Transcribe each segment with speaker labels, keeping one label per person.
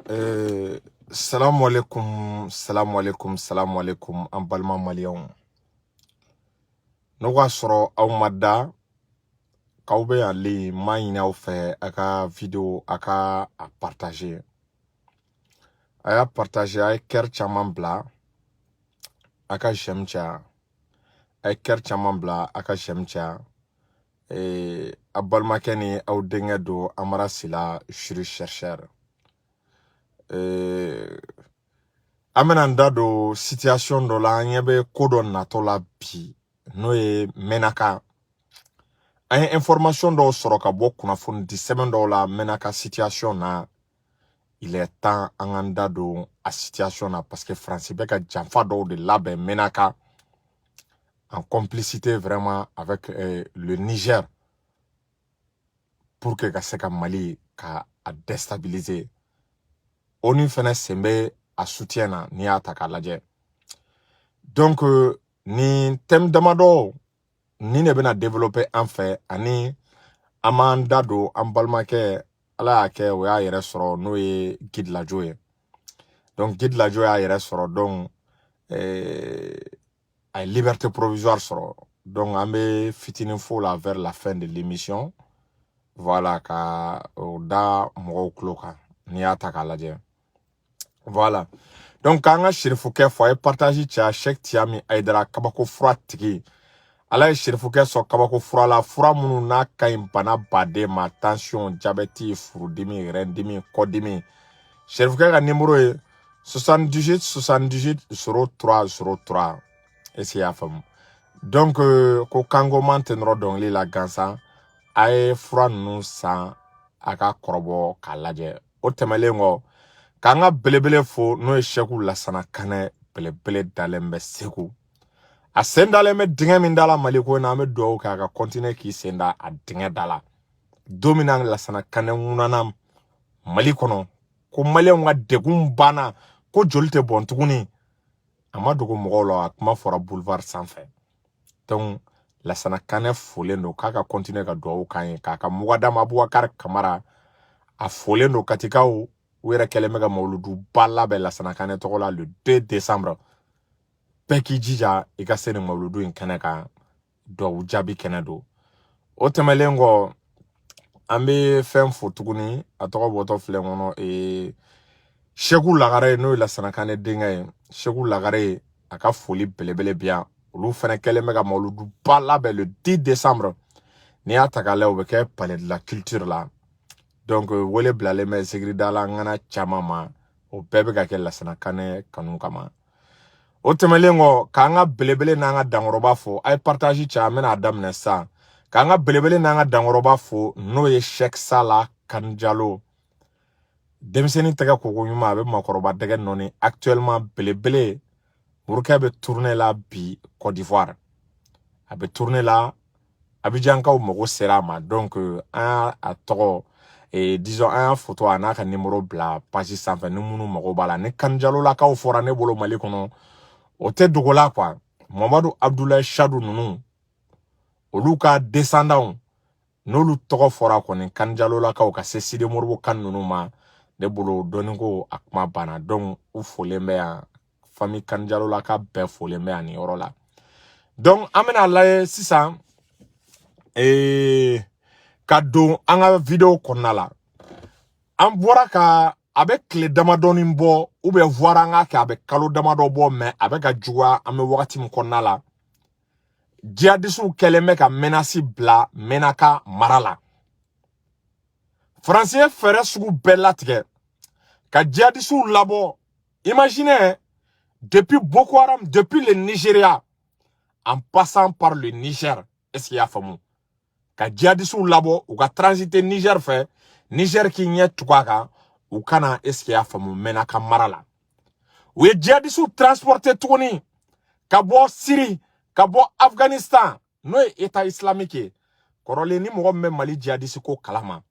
Speaker 1: Salamu alaikum, salamu alaikum, salamu alaikum, an balima maliyɛnw. N'o k'a sɔrɔ aw ma da k'aw bɛ yan le, n m'a ɲini aw fɛ a ka vidéo a ka a partager. A y'a partager, a ye cœur caman bila, a ka j'aime caya. A ye cœur caman bila, a ka j'aime caya. A balimakɛ ni aw denkɛ don, Amara Sila, juriste chercheur. An bɛna n da don situation dɔ la, an ɲɛ bɛ ko dɔ natɔ la bi, n'o ye Mɛnaka. An ye information dɔw sɔrɔ ka bɔ kunnafoni di sɛbɛn dɔw la Mɛnaka situation na. Il est temps an k'an da don a situation na, parce que Faransi bɛ ka janfa dɔw de labɛn Mɛnaka en complicité vraiment avec le Niger pour que ka se ka Mali ka a déstabiliser. ONU fɛnɛ sen bɛ a soutien na n'i y'a ta k'a lajɛ. Donc nin thème damadɔ nin de bɛna développer an fɛ, ani an b'an da don an balimakɛ, Ala y'a kɛ o y'a yɛrɛ sɔrɔ, n'o ye Guide Lajo ye. Donc Guide Lajo y'a yɛrɛ sɔrɔ, donc a ye liberté provisoire sɔrɔ. Donc an bɛ fitinin fo la vers la fin de l'émission, voilà, ka o da mɔgɔw tulo kan n'i y'a ta k'a lajɛ. Voilà, donc k'an ka serifukɛ fɔ, a ye partage caya. Cheikh Tiami Aidara, kabako fura tigi, Ala ye serifukɛ sɔn kabako fura la, fura minnu n'a ka ɲi bana baden ma: tension, diabète, furudimi, rɛndimi, kɔdimi. Serifukɛ ka numéro ye 78 78 03 03. Est ce que i y'a faamu? Donc ko kangoman tɛ nɔrɔ dɔnkili la gansan. A ye fura ninnu san, a ka kɔrɔbɔ k'a lajɛ. O tɛmɛlen kɔ, k'an ka belebele fo, n'o ye Sɛku Lasana Kanɛ, belebele dalen bɛ Segu, a sen dalen bɛ dingɛ min da la Mali ko in na, an bɛ dugawu kɛ a ka continuer k'i sen da a dingɛ da la. Don min na Lasana Kanɛ ŋunana Mali kɔnɔ ko maliyɛnw ka degun banna, ko joli tɛ bɔn tuguni, a ma dogo mɔgɔw la, a kuma fɔra boulevard sanfɛ. Donc Lasana Kanɛ folen don, k'a ka continuer ka dugawu k'an ye, k'a ka mugadamu Abubakar Kamara, a folen don. Katikaw, u yɛrɛ kɛlen bɛ ka mawuluduba labɛn Lasana Kanɛ tɔgɔ la le 2 décembre. Bɛɛ k'i jija i ka se nin mawuludu in kɛnɛ kan, duwawu jaabi kɛnɛ don. O tɛmɛlen kɔ, an bɛ fɛn fo tuguni, a tɔgɔ bɔtɔ filɛ n kɔnɔ, Seku Lagare, n'o ye Lasana Kanɛ denkɛ ye. Seku Lagare, a ka foli belebele bi yan. Olu fɛnɛ kɛlen bɛ ka mawuluduba labɛn le 10 décembre. N'i y'a ta k'a lajɛ, o bɛ kɛ Palais de la Culture la. Donc wele bilalen bɛ segiridala ŋana caman ma. O bɛɛ bɛ ka kɛ Lasana Kanɛ kanu kama. O tɛmɛlen kɔ, k'an ka belebele n'an ka dankɔrɔba fo. A ye partage caya, an bɛna a daminɛ sisan. K'an ka belebele n'an ka dankɔrɔba fo, n'o ye Cheikh Sala Kanjalo, denmisɛnnin tɛgɛ koko ɲuman, a bɛ maakɔrɔba dɛgɛ nɔɔni. Actuellement belebele morikɛ bɛ tournée la bi Côte d'Ivoire, a bɛ tournée la, Abidjankaw mago sera a ma. Donc an y'a a tɔgɔ, disons an y'a photo a n'a ka numéro bila page sanfɛ, ni minnu mago b'a la. Ni Kanjalolakaw fɔra ne bolo Mali kɔnɔ, o tɛ dogo la quoi. Mamadu Abdoulaye Chadou ninnu, olu ka descendants, n'olu tɔgɔ fɔra kɔni, Kanjalolakaw ka se Sidi Moribo kan ninnu ma, ne bolo dɔɔni ko a kuma banna. Donc u folen bɛ yan, famille Kanjalolaka bɛɛ folen bɛ yan nin yɔrɔ la. Donc an bɛna lajɛ sisan ka don an ka vidéo kɔnɔna la. An bɔra ka a bɛ tile damadɔni bɔ, ou bien voire an k'a kɛ a bɛ kalo damadɔ bɔ, mais a bɛ ka juguya an bɛ wagati min kɔnɔna la. Jihadisiw kɛlen bɛ ka menace bila Menaka mara la. Faransi ye fɛɛrɛ sugu bɛɛ latigɛ ka jihadisiw labɔ. Imaginez, depuis Boko Haram, depuis le Nigeria en passant par le Niger, est-ce qu'il y'a faamu, ka jihadisiw labɔ, u ka transiter Niger fɛ, Niger k'i ɲɛ tugu a kan, u kana, est-ce qu'il y'a faamu, Menaka mara la. U ye jihadisiw transporter tuguni ka bɔ Syrie, ka bɔ Afghanistan, n'o ye État islamique ye. Kɔrɔlen ni mɔgɔ min bɛ Mali jihadisi ko kalama,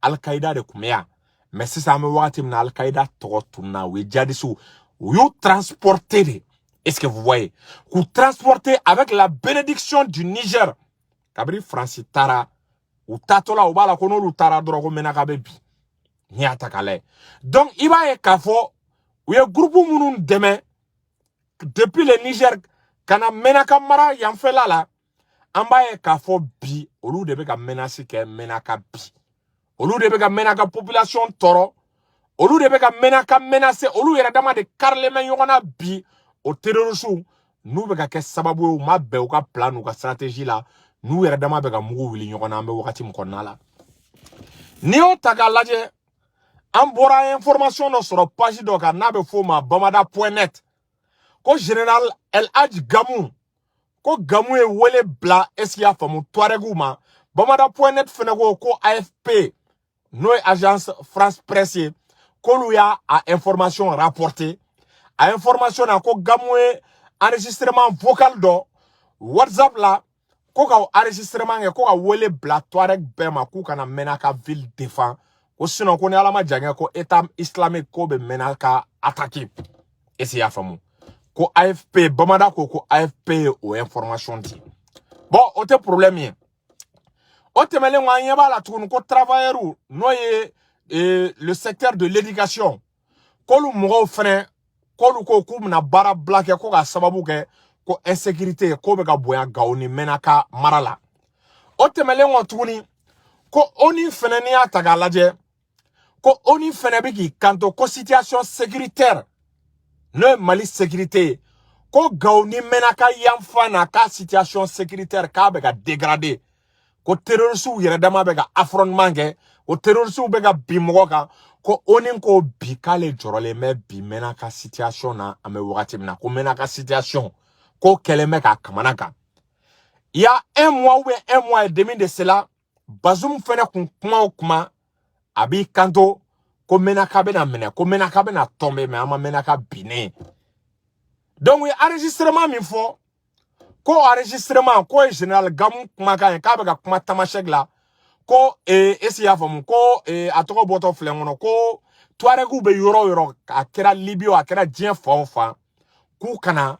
Speaker 1: Al-Qaïda de tun bɛ yan, mais sisan an bɛ wagati min na, Al-Qaïda tɔgɔ tununa. U ye jihadisiw, u y'u transporter de, est-ce que vous voyez, k'u transporter avec la bénédiction du Niger. Kabini Faransi taara, u taatɔla u b'a la ko n'olu taara dɔrɔn ko Menaka bɛ bi. N'i y'a ta k'a lajɛ, donc i b'a ye k'a fɔ u ye groupe minnu dɛmɛ depuis le Niger ka na Menaka mara yanfɛla la, an b'a ye k'a fɔ bi, olu de bɛ ka menace kɛ Menaka bi, olu de bɛ ka Menaka population tɔɔrɔ, olu de bɛ ka Menaka menacer. Olu yɛrɛ dama de karilen bɛ ɲɔgɔn na bi. O terroristes n'u bɛ ka kɛ sababu ye, u ma bɛn u ka plan n'u ka stratégie la, n'u yɛrɛ dama bɛ ka mugu wuli ɲɔgɔn na. An bɛ wagati min kɔnɔna la, n'i y'o ta k'a lajɛ, an bɔra information dɔ sɔrɔ page dɔ kan n'a bɛ f'o ma bamada.net, ko général El Hadj Gamou, ko Gamou ye wele bila, est ce que i y'a faamu, Touareg ma. Bamada.net fɛnɛ ko AFP, n'o ye Agence France Presse ye, k'olu y'a a information rapporté. A information na, ko Gamou ye enregistrement vocal dɔ WhatsApp la, ko ka enregistrement kɛ, ko ka wele bila Touareg bɛɛ ma k'u kana Menaka ville défend, ko sinon ko ni Ala ma jan kɛ, ko État islamique ko bɛ Menaka attaquer. Est ce que i y'a faamu? Ko AFP, Bamada ko AFP ye o information di. Bon, o tɛ problème ye. O tɛmɛnen kɔ, an ɲɛ b'a la tuguni ko travailleur, n'o ye le secteur de l'éducation, k'olu mɔgɔw fɛnɛ, k'olu ko k'u bɛna baara bila kɛ, ko k'a sababu kɛ ko insécurité ko bɛ ka bonya Gawo ni Menaka mara la. O tɛmɛnen kɔ tuguni, ko ONU fɛnɛ, n'i y'a ta k'a lajɛ, ko ONU fɛnɛ bɛ k'i kanto ko situation sécuritaire, n'o ye Mali sécurité ye, ko Gawo ni Menaka yanfan na, k'a situation sécuritaire k'a bɛ ka dégrader, ko terroristes yɛrɛ dama bɛ ka affrontement kɛ, ko terroristes bɛ ka bin mɔgɔ kan. Ko ONU ko bi k'ale jɔrɔlen bɛ bi Menaka situation na. An bɛ wagati min na, ko Menaka situation ko kɛlen bɛ k'a kamana gan. Il y a un mois ou bien un mois et demi de cela, Bazoum fɛnɛ kun kuma o kuma, a b'i kanto ko Menaka bɛna minɛ, ko Menaka bɛna tomber, mais an ma Menaka binnen. Donc u ye enregistrement min fɔ, ko enregistrement ko ye général Gamou kumakan ye, k'a bɛ ka kuma Tamasɛki la, ko est ce que i y'a faamu, ko a tɔgɔ bɔtɔ filɛ n kɔnɔ, ko Touareg bɛ yɔrɔ o yɔrɔ, a kɛra Libi o, a kɛra diɲɛ fan o fan, k'u kana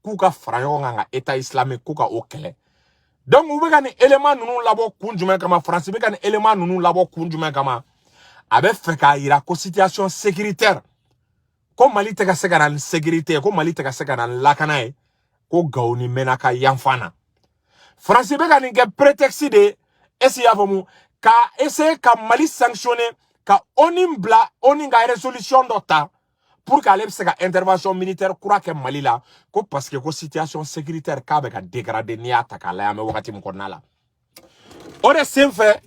Speaker 1: k'u ka fara ɲɔgɔn kan ka État islamique k'u ka o kɛlɛ. Donc u bɛ ka nin élément ninnu labɔ kun jumɛn kama? Faransi bɛ ka nin élément ninnu labɔ kun jumɛn kama? A bɛ fɛ k'a yira ko situation sécuritaire, ko Mali tɛ ka se ka na ni sécurité ye, ko Mali tɛ ka se ka na ni lakana ye, ko Gawo ni Menaka yanfan na. Faransi bɛ ka nin kɛ prétexte de ye, est ce que i y'a faamu, ka essayer ka Mali sanctionner, ka ONU bila, ONU ka résolution dɔ ta pour que ale bɛ se ka intervention militaire kura kɛ Mali la, ko parce que ko situation sécuritaire k'a bɛ ka dégrader. N'i y'a ta k'a lajɛ, an bɛ wagati min kɔnɔna la, o de sen fɛ,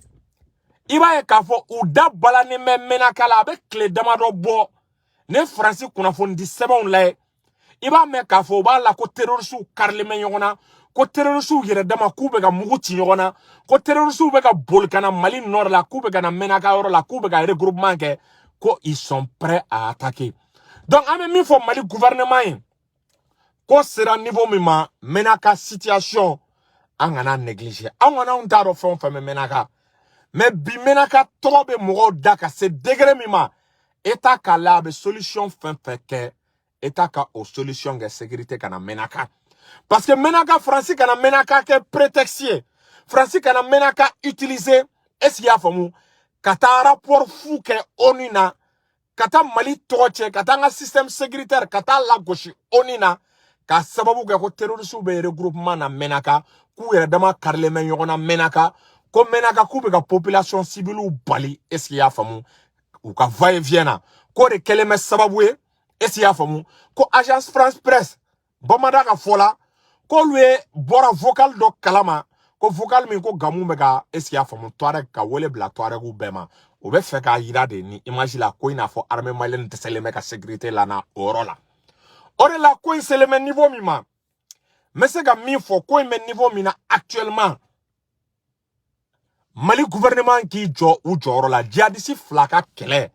Speaker 1: i b'a ye k'a fɔ u da balannen bɛ Menaka la. A bɛ tile damadɔ bɔ, ne Faransi kunnafoni di sɛbɛnw lajɛ, i b'a mɛn k'a fɔ u b'a la ko terroristew karilen bɛ ɲɔgɔn na, ko terroristew yɛrɛ dama k'u bɛ ka mugu ci ɲɔgɔn na, ko terroristew bɛ ka boli ka na Mali nord la, k'u bɛ ka na Menaka yɔrɔ la, k'u bɛ ka regroupement kɛ, ko ils sont prêts à attaquer. Donc an bɛ min fɔ Mali gouvernement ye, ko sera niveau min ma, Menaka situation, an kana négliger. An kɔni, anw t'a dɔn fɛn o fɛn bɛ Menaka, mais bi Menaka tɔgɔ bɛ mɔgɔw da ka se degré min ma, État k'a la, a bɛ solution fɛn fɛn kɛ, État ka o solution kɛ sécurité kana Menaka, parce que Menaka, Faransi kana Menaka kɛ prétexte ye, Faransi kana Menaka utiliser, est ce que i y'a faamu, ka taa rapport fu kɛ ONU na, ka taa Mali tɔgɔ cɛ, ka taa an ka système sécuritaire ka taa lagosi ONU na, k'a sababu kɛ ko terroristes bɛ regroupement na Menaka, k'u yɛrɛ dama karilen bɛ ɲɔgɔn na Menaka, ko Menaka k'u bɛ ka population civile bali, est ce que i y'a faamu, u ka va et vient na, k'o de kɛlen bɛ sababu ye, est ce que i y'a faamu, ko Agence France Presse, Bamada ka fɔ la, k'olu ye bɔra vocal dɔ kalama, ko vocal min ko Gamou bɛ ka, est ce que i y'a faamu, Touareg ka wele bila Touareg bɛɛ ma. O bɛ fɛ k'a yira de ni image la ko i n'a fɔ armée malienne dɛsɛlen bɛ ka sécurité lana o yɔrɔ la. O de la, ko in selen bɛ niveau min ma, n bɛ se ka min fɔ, ko in bɛ niveau min na actuellement, Mali gouvernement k'i jɔ u jɔyɔrɔ la. Djihadiste fila ka kɛlɛ,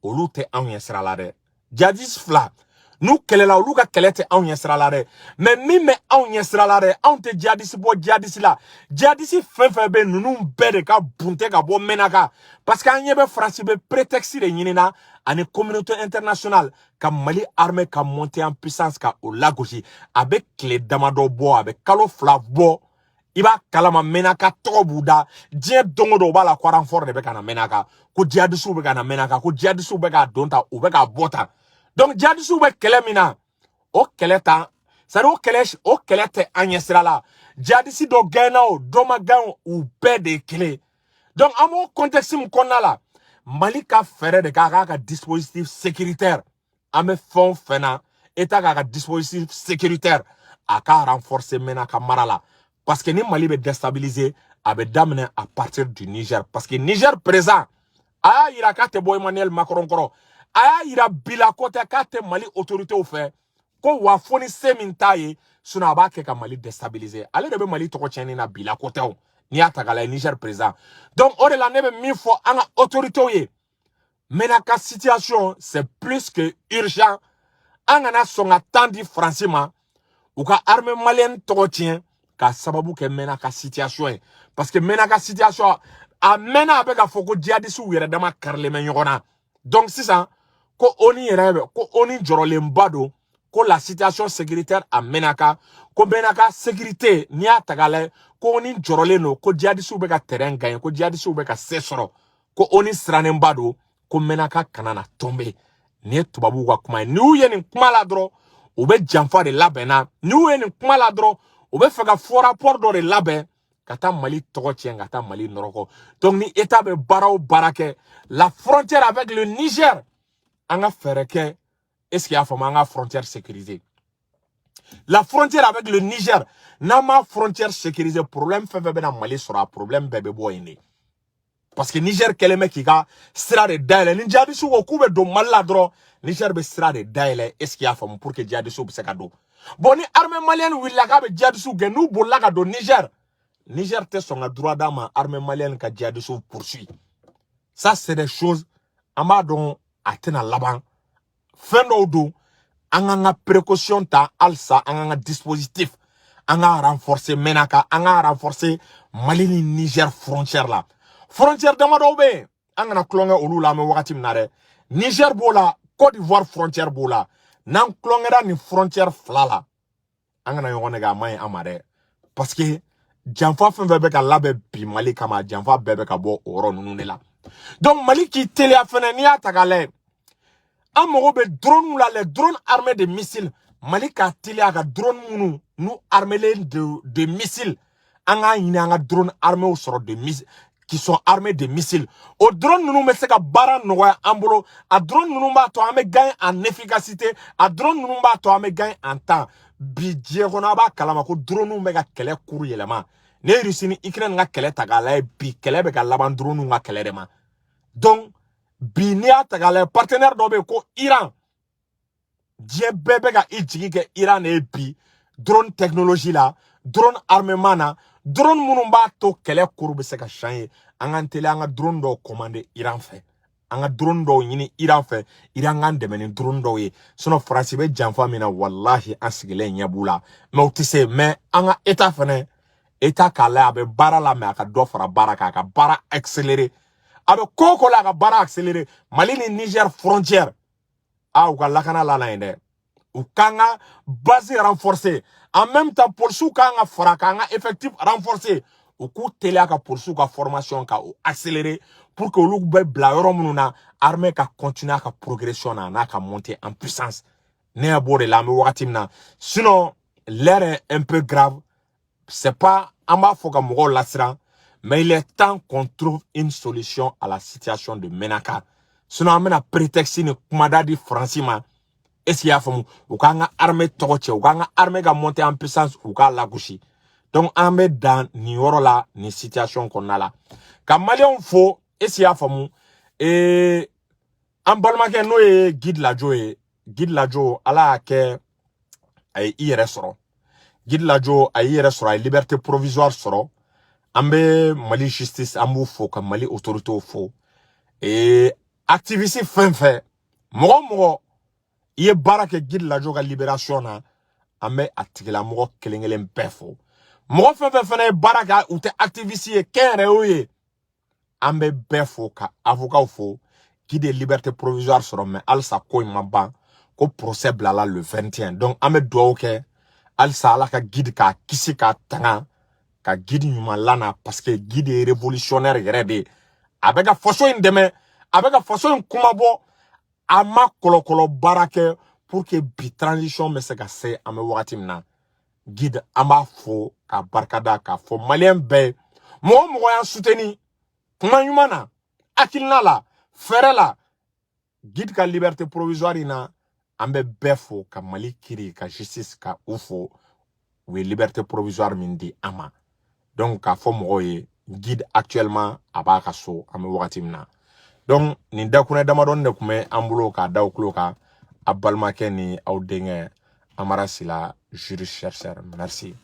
Speaker 1: olu tɛ anw ɲɛ sira la dɛ. Djihadiste fila n'u kɛlɛla, olu ka kɛlɛ tɛ anw ɲɛ sira la dɛ. Mais min bɛ anw ɲɛ sira la dɛ, anw tɛ djihadiste bɔ djihadiste la. Djihadiste fɛn fɛn bɛ ninnu bɛɛ de ka bunte ka bɔ Menaka, parce que an ɲɛ bɛ Faransi bɛ prétexte de ɲini na ani communauté internationale ka Mali armée ka monter en puissance ka o lagosi. A bɛ tile damadɔ bɔ, a bɛ kalo 2 bɔ. I b'a kalama, Menaka tɔgɔ b'u da diɲɛ don o don. U b'a la ko renfort de bɛ ka na Menaka, ko jihadisiw bɛ ka na Menaka, ko jihadisiw bɛ k'a don tan, u bɛ k'a bɔ tan. Donc jihadisiw bɛ kɛlɛ min na, o kɛlɛ tan, c'est à dire o kɛlɛ tɛ an ɲɛ sira la. Jihadisi dɔ gɛnna, o dɔ ma gɛn o, u bɛɛ de ye kelen. Donc an b'o contexte min kɔnɔna la, Mali ka fɛɛrɛ de k'a k'a ka dispositif sécuritaire, an bɛ fɛn o fɛn na, État k'a ka dispositif sécuritaire a k'a renforcer Menaka mara la, parce que ni Mali bɛ déstabiliser, a bɛ daminɛ à partir du Niger, parce que Niger présent a y'a yira k'a tɛ bɔ Emmanuel Macron kɔrɔ, a y'a yira bila ko tɛ k'a tɛ Mali autorités fɛ, ko wa fo ni se min t'a ye, sinon a b'a kɛ ka Mali déstabiliser. Ale de bɛ Mali tɔgɔ tiɲɛni na bila ko tɛ o. N'i y'a ta k'a lajɛ, Niger président. Donc o de la, ne bɛ min fɔ an ka autorités ye, Menaka situation, c'est plus que urgent. An kana sɔn ka temps di Faransi ma, u ka armée malienne tɔgɔ tiɲɛ k'a sababu kɛ Menaka situation ye, parce que Menaka situation a mɛnna, a bɛ ka fɔ ko jihadisiw yɛrɛ dama karilen bɛ ɲɔgɔn na. Donc sisan ko ONU yɛrɛ bɛ ko ONU jɔrɔlenba don ko la situation sécuritaire à Menaka, ko Menaka sécurité, n'i y'a ta k'a lajɛ, ko ONU jɔrɔlen don ko jihadisiw bɛ ka terrain gagner, ko jihadisiw bɛ ka se sɔrɔ, ko ONU sirannenba don ko Menaka kana na tomber. Nin ye tubabuw ka kuma ye. N'u ye nin kuma la dɔrɔn, u bɛ janfa de labɛn na. N'u ye nin kuma la dɔrɔn, u bɛ fɛ ka faux rapport dɔ de labɛn ka taa Mali tɔgɔ tiɲɛ, ka taa Mali nɔrɔkɔ. Donc ni État bɛ baara o baara kɛ, la frontière avec le Niger, an ka fɛɛrɛ kɛ, est ce que y'a faamu, an ka frontière sécurisée, la frontière avec le Niger. N'an ma frontière sécurisée, problème fɛn fɛn bɛna Mali sɔrɔ, a problème bɛɛ bɛ bɔ yen de, parce que Niger kɛlen bɛ k'i ka sira de dayɛlɛ. Ni jihadisiw ko k'u bɛ don Mali la dɔrɔn, Niger bɛ sira de dayɛlɛ, est ce que y'a faamu, pour que jihadisiw bɛ se ka don. Bon, ni armée malienne wulila k'a bɛ jihadisiw gɛn, n'u bolila ka don Niger, Niger tɛ sɔn ka droit d'a ma armée malienne ka jihadisiw poursuit. Ça, c'est des choses an b'a dɔn a tɛna laban. Fɛn dɔw don, an k'an ka précaution ta halisa, an k'an ka dispositif, an ka renforcer Menaka, an ka renforcer Mali ni Niger frontière la. Frontière damadɔw bɛ yen, an kana tulonkɛ olu la. An bɛ wagati min na dɛ, Niger b'o la, Côte d'Ivoire frontière b'o la. N'an tulonkɛra nin frontière fila la, an kana ɲɔgɔn nɛgɛ, a man ɲi an ma dɛ, parce que janfa fɛn fɛn bɛ ka labɛn bi Mali kama, janfa bɛɛ bɛ ka bɔ o yɔrɔ ninnu de la. Donc Mali k'i teliya fɛnɛ. N'i y'a ta k'a lajɛ, an mago bɛ drone la, les drones armés de missiles. Mali ka teliya ka drone minnu n'u armelen de missiles, an k'a ɲini an ka drone armés sɔrɔ de missiles, qui sont armés de missiles. O drone ninnu bɛ se ka baara nɔgɔya an bolo. A drone ninnu b'a to an bɛ gagner en efficacité, a drone ninnu b'a to an bɛ gagner en temps. Bi diɲɛ kɔnɔ, a b'a kalama ko drone bɛ ka kɛlɛ kuru yɛlɛma. Ne ye Russie ni Ukraine ka kɛlɛ ta k'a lajɛ bi, kɛlɛ bɛ ka laban drone ka kɛlɛ de ma. Donc bi, n'i y'a ta k'a lajɛ, partenaire dɔ bɛ yen ko Iran, diɲɛ bɛɛ bɛ ka i jigi kɛ Iran de ye bi drone technologie la, drone armement na, drone minnu b'a to kɛlɛ kuru bɛ se ka changer. An k'an teliya an ka drone dɔw commander Iran fɛ, an ka drone dɔw ɲini Iran fɛ, Iran k'an dɛmɛ ni drone dɔw ye. Sinon Faransi bɛ janfa min na, walahi, an sigilen ɲɛ b'u la, mais u tɛ se. Mais an ka État fɛnɛ, État k'a lajɛ, a bɛ baara la, mais a ka dɔ fara baara kan, a ka baara accélérer. A bɛ ko o ko la, a ka baara accélérer. Mali ni Niger frontière, a u ka lakana la yen dɛ, u k'an ka base renforcer. En même temps, polisiw k'an ka fara k'an ka effectif renforcer, u k'u teliya ka polisiw ka formation ka o accélérer pour que olu bɛ bila yɔrɔ minnu na, armée ka continuer a ka progression na, a n'a ka monter en puissance. Ne ɲɛ b'o de la an bɛ wagati min na. Sinon l'heure est un peu grave. C'est pas an b'a fɔ ka mɔgɔw lasiran, mais il est temps qu'on trouve une solution à la situation de Menaka. Sinon an bɛna prétexte ni kumada di Faransi ma, est ce que i y'a faamu, u k'an ka armée tɔgɔ cɛ, u k'an ka armée ka monter en puissance, u k'a lagosi. Donc an bɛ dan nin yɔrɔ la nin situation kɔnɔna la, ka maliyɛnw fo, est ce que i y'a faamu. Ee, an balimakɛ n'o ye Guide Lajo ye, Guide Lajo, Ala y'a kɛ a ye i yɛrɛ sɔrɔ. Guide Lajo a y'i yɛrɛ sɔrɔ, a ye liberté provisoire sɔrɔ. An bɛ Mali justice, an b'u fo, ka Mali autorités fo. Ee, activiste fɛn fɛn, mɔgɔ o mɔgɔ i ye baara kɛ Guide Lajo ka libération na, an bɛ a tigilamɔgɔ kelen kelen bɛɛ fo. Mɔgɔ fɛn fɛn fɛnɛ ye baara kɛ, u tɛ activiste ye, kɛnyɛrɛyew ye, an bɛ bɛɛ fo, ka avocat fo. Guide ye liberté provisoire sɔrɔ, mais halisa ko in ma ban, ko procès bilala le 21. Donc an bɛ dugawu kɛ halisa, Ala ka Guide k'a kisi k'a tanga. Ka guide ɲuman lana, parce que guide ye révolutionnaire yɛrɛ de ye. A bɛ ka faso in dɛmɛ, a bɛ ka faso in kumabɔ. A ma kɔlɔkɔlɔ baara kɛ pour que bi transition bɛ se ka se an bɛ wagati min na. Guide, an b'a fo k'a barikada, k'a fɔ maliyɛn bɛɛ ye, mɔgɔ o mɔgɔ y'an soutenir kuma ɲuman na, hakilina la, fɛɛrɛ la, guide ka liberté provisoire in na, an bɛ bɛɛ fo, ka Mali kiri ka justice ka u fo, u ye liberté provisoire min di an ma. Donc k'a fɔ mɔgɔw ye, guide actuellement a b'a ka so an bɛ wagati min na. Donc nin dakunɛ damadɔni de tun bɛ an bolo k'a da o tulo kan. A balimakɛ ni aw denkɛ Amara Sila, juriste chercheur. Merci.